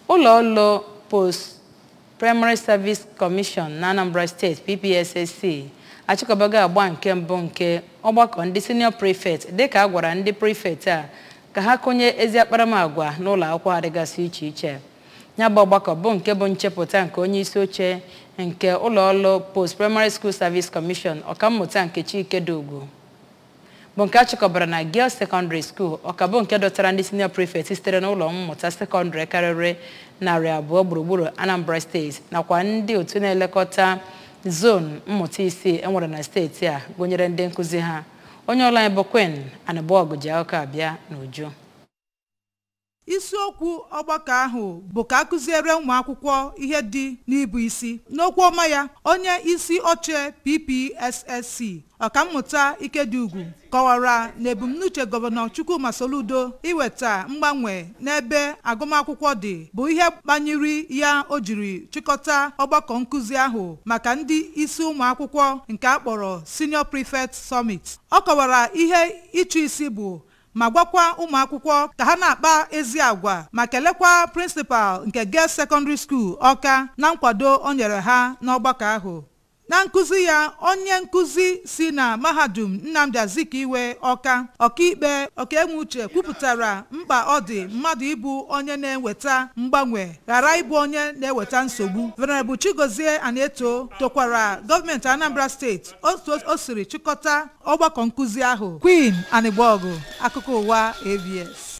Ụlọ ọrụ Post Primary Service Commission na Anambra Steeti, PPSSC, achịkọbago agba nke mbụ nke ọgbakọ ndị senior prefect, dịka a gwara ndị prefect a ka ha kụnye ezi akparamagwa n'ụlọ akwụkwọ ha dịgasị iche iche. Ya bụ ọgbakọ bụ nke bụ nchepụta nke onye isi oche nke ụlọ ọrụ Post Primary School Service Commission, Ọkammụta Nkechi Ikedugwu, bụ nke a chịkọbara na Girls Secondary School Ọka, bụ nke dọtara ndị senior prefect sitere n'ụlọ mmụta sekọndịrị karịrị 200 gburugburu Anambra Steeti, nakwa ndị otu na-elekọta zone mmụta isii enwere na steeti a, gụnyere ndị nkụzi ha. Onye ọrụ anyị bụ Queen Anịbọgụ ji akụkọ abịa n'uju. Isiokwu ọgbakọ ahụ bụ ka akụziere ụmụ akwụkwọ ihe dị n'ịbụ isi. N'okwu ọma ya, onye isi oche PPSSC, Ọkammụta Ikediugwu, kọwara na ebumnuche Gọvanọ Chukwuma Soludo iweta mgbanwe n'ebe agụmakwụkwọ dị bụ ihe kpanyiri ya o jiri chịkọta ọgbakọ nkụzi ahụ maka ndị isi ụmụ akwụkwọ nke a kpọrọ Senior Prefect Summit. Ọ kọwara ihe ịchụ isi bụ ma gwakwa ụmụ akwụkwọ ka ha na-akpa ezi agwa, ma kelekwa principal nke Girls Secondary School Ọka na nkwado o nyere ha n'ọgbakọ ahụ. Na nkụzi ya, onye nkụzi si na Mahadum Nnamdi Azikiwe Ọka, Ọkaikpe Okenwuche, kwupụtara mkpa ọ dị mmadụ ịbụ onye na-eweta mgbanwe, ghara ịbụ onye na-eweta nsogbu. Venerable Chigozie Anieto tokwara gọọmenti Anambra Steeti otu o siri chịkọta ọgbakọ nkụzi ahụ. Queen Anịgbọgụ, akụkọ ụwa ABS.